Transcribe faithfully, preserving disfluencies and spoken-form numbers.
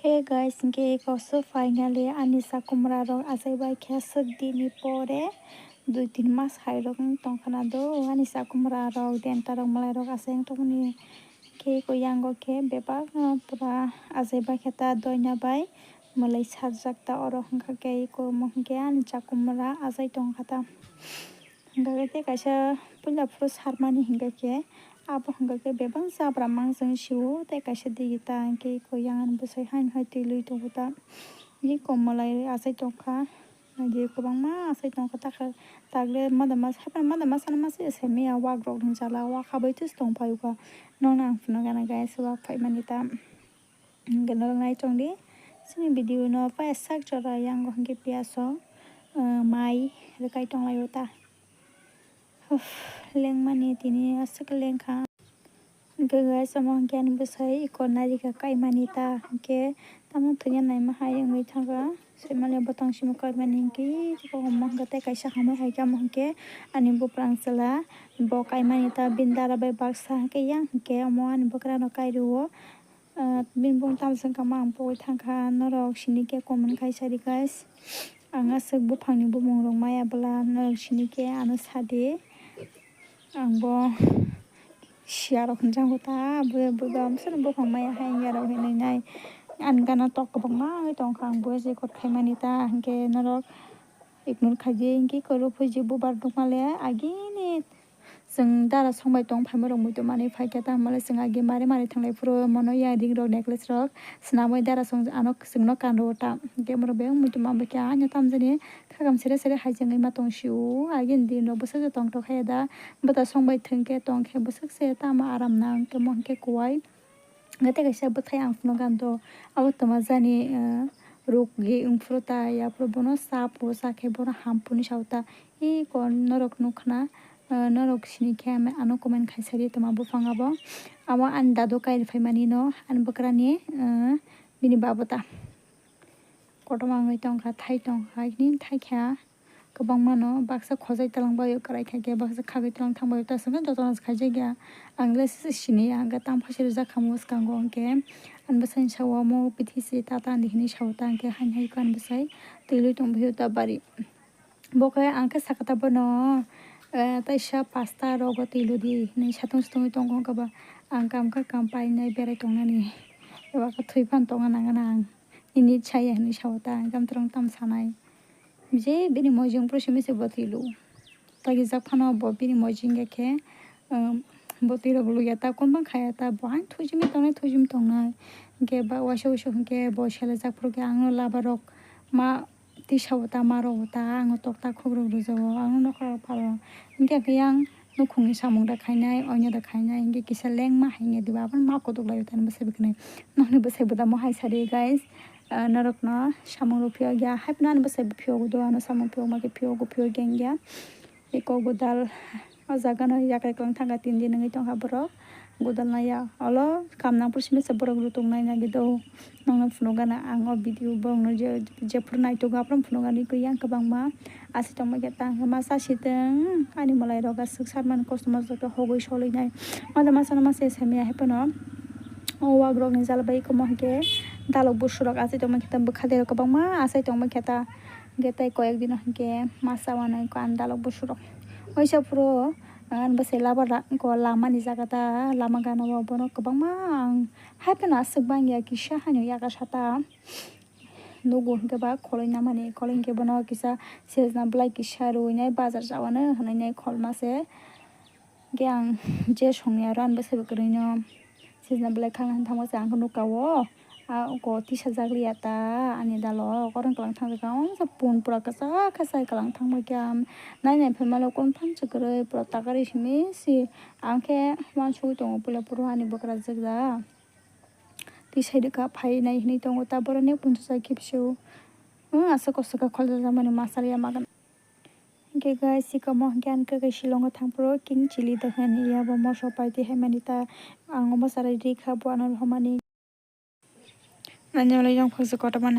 Hey guys, hwnkhe eko so finally ani chakumra rok achai bai khe swk dini pore dui tin mas hai rok wng tong khna do ani chakumra rok denta rok malai rok achai wng tongmani khe eko yango khe bebak no pura achai bai khe ta doina bai mwlai sarjak ta oro hwnkha khe eko omo hwnkhe ani chakumra achai tong kha ta. Hwnkha khe tei kaisa puila phuru sarmani hwnkha khe abo hwnkha khe bebak jabra mangjak sio tei kaisa digi ta hwnkhe eko yang ani bwsai haino hai twi lui tongo ta. Eko mwlai achai tongkha, naidi kwbangma achai tongkha takle mada masa haphano mada masa no masa se maya wak rok ni jala wak habai tongphai o kha. Nono ang phunukgana guys wak phaimani ta. Hwnkhe norok nai tongdi chini video no paya sak jora yango hwnkhe piyaj rok, ah, mai rwkai tonglaio ta. Uff, lengmani tini aswk lengkha. Hwnkhe guys, omo hwnkhe ani bwsai eko narikha kaimani ta hwnkhe tamo thwina naima hai wngwi thangkha. Soimali botong simi kaimani hwnkhe omo hwnkhe tei kaisa hamwi hai khe omo hwnkhe ani buprang chwla bo kaimani ta bini dara bai baksa hwnkhe yang hwnkhe omo ani bwkrano kai rwo. Ah, bini bumung tamo se wngkha ma ang pogwi thangkha, norok sini khe comment khai sadi guys. Ang aswk buphangni bumung rok maya bwla norok sini khe ano sadi. Ang bo siya rok hwnjango ta, bwrwi bwrwi bwsano buphang maya hai wngya rok hinwi nai. Ani gana tok kwbangma wngwi tongkha, ang bo record khaimani ta, hinkhe norok ignore khaidi, hinkhe kwrwi phuiji bubar nukmale agini. Chwng dara songbai tong phaima rok muitu manwi phaikha, tamo le chwng agi mari mari thanglai phuru mono earring rok necklace rok swnamwi dara song ano chwngno kanro ta. Hwnkhe borok bebak muitu manbaikha, ani tamjani khakam sere sere hai chengwi ma tong sio. Agini din rok bwswk se tongthok hai da, bwta songbai thwngkhe tongkhe bwswk se tamo aram nang tamo hwnkhe kuwai. Hwnkhe tei kaisa bwthai ang phunukgani do, abo twma jani, eh, rukgi wngphuru ta, yaphuru bono cha phuru, cha khe bono ham phuru hinwi sao ta. Eko norok nukha na, eh, norok sini khe ano comment khaisa di twma buphang abo. Abo ani dadu kai rwphaimani no, ani bwkrani, eh, bini babo ta. Kotorma wngwi tongkha, thai tongkha, nini thai kha. Kwbangma no baksa khojai twlang bai kwrai kha khe baksa khagwi twlang thang bai ta swkang jotono se khaijak ya. Ang le sini ya hwnkhe tamo phaisa rijak kha mwskango hwnkhe ani bwsai sao omo bithi se tata hinwi sao ta hwnkhe haino hai khe ani bwsai twi lui tong phio ta bari. Bo khe ang khe sakha ta bono, eh, taisa pasta rogo twi ludi hinwi satung sutungwi tongo hwnkhe ba ang kam kha kam painai berai tongnani eba khe thwi phano tongna nangya na ang nini chaya hinwi sao ta hwnkhe amtwrwng tamo sanai. Je bini mojong phuru simi se bwtwi lu. Tagi jak phano bo bini mojong ya khe, um, bwtwi rok lu ya ta, konbang kha ya ta, bo haino thujimi tongnai, thujimi tongnai. Hwnkhe ba waisa waisa hwnkhe bo sela jak phuru khe ang no laba rok ma tisa o ta, ma rok o ta, ang no tok ta khuk rok rwja o, ang no nokha rok pha o. Hwnkhe khe yang nukhungni samung da khainai, oino da khainai, hwnkhe kisa lengma hai wngya diba, abono ma kutuk lai o ta, ani bwsai bo khe nai. Nokni bwsai bo da mo hai sadi, guys. Ah, norokno samung rok phiyok ya, hai phano ani bwsai bo phiyok do, ano samung phiyok ma khe phiyok, phiyok ya wngya. Eko godal o jaga no yakrwi kwlwng thangkha, tin din wngwi tongkha borok. Godal naya olo kam nang phuru simi se borok rutuk nai nai do. Nokno phunukgana ang o video borokno je, jephuru naitugwi aphuru phunukgani kwi yang kwbangma. Aswk tongma khe tang khe ma cha sitwng ani mwlai rok aswk sarmani kosto mosto khe hogwi solwi nai. Mada masa no masa samya hai phano o wak rok ni jal bai kwma hwnkhe dalok busu rok aswk tongma khe ta bwkha de rok kwbangma aswk tongma khe ta hwnkhe tei koyek dino hwnkhe ma cha wanai khe ani dalok busu rok waisa phuru ani bwsai lama ni jaga ta lama gana o bono kwbangma ang hai phano aswk bang ya kisa haino yakasa ta. Nugo hwnkhe ba kholoi namani, kholoi hwnkhe bono kisa sejna bwlai kisa rwinai bazar chawano hwnwi nai kholma se. Hwnkhe ang je songni aro ani bwsai bo kwrwino sejna bwlai khang thangma se ang khe nukha o. A uko tisajak liya ta ani dalok, oro wng kwlwng thang kha, o pun pura kwchak khe chai kwlwng thangma khe ang nai nai phaima le confirm se kwrwi pura takari simi si ang khe uansugwi tongo puila phuru ani bwkrajwk da. Twi sai rwkha phainai hinwi tongo ta borok ni punchajak khe bisi o. Aswk kosok khe kholjak mani masa ya magana. Hwnkhe guys, sikamo hwnkhe ang khe shillong o thang phuru king chili dokhani ya bo moso paidi hai mani ta ang omo sarai rikha bo ano romani. Nani olai yang phangsa kotorma.